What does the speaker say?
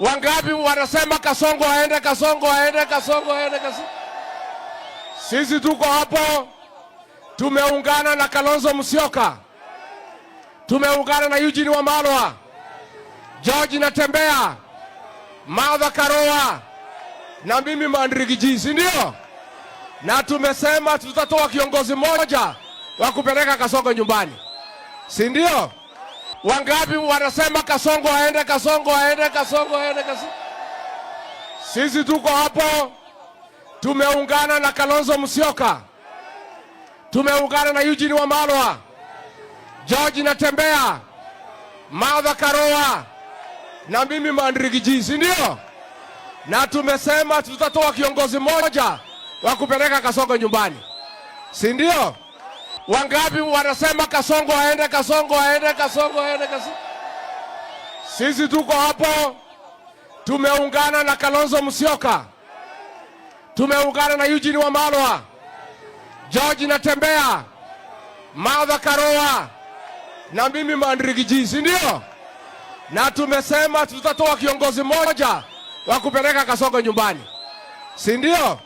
Wangapi wanasema Kasongo aende, Kasongo aende, Kasongo aende, Kasongo? Sisi tuko hapo, tumeungana na Kalonzo Musyoka, tumeungana na Eugene Wamalwa, George Natembeya, Martha Karua na mimi Mandirigi G, si ndio? Na tumesema tutatoa kiongozi mmoja wa kupeleka Kasongo nyumbani, si ndio? Wangapi wanasema Kasongo aende, Kasongo aende, Kasongo aende, Kasongo? Sisi tuko hapo, tumeungana na Kalonzo Musyoka, tumeungana na Eugene Wamalwa, George Natembeya, Martha Karua na mimi Mandirigi G, si ndio? Na tumesema tutatoa kiongozi mmoja wa kupeleka Kasongo nyumbani, si ndio? Wangapi wanasema Kasongo aende, Kasongo aende, Kasongo aende, Kasongo? Sisi tuko hapo, tumeungana na Kalonzo Musyoka, tumeungana na Eugene Wamalwa, George Natembeya, Martha Karua na mimi Mandirigi G, si ndio? Na tumesema tutatoa kiongozi mmoja wa kupeleka Kasongo nyumbani, si ndio?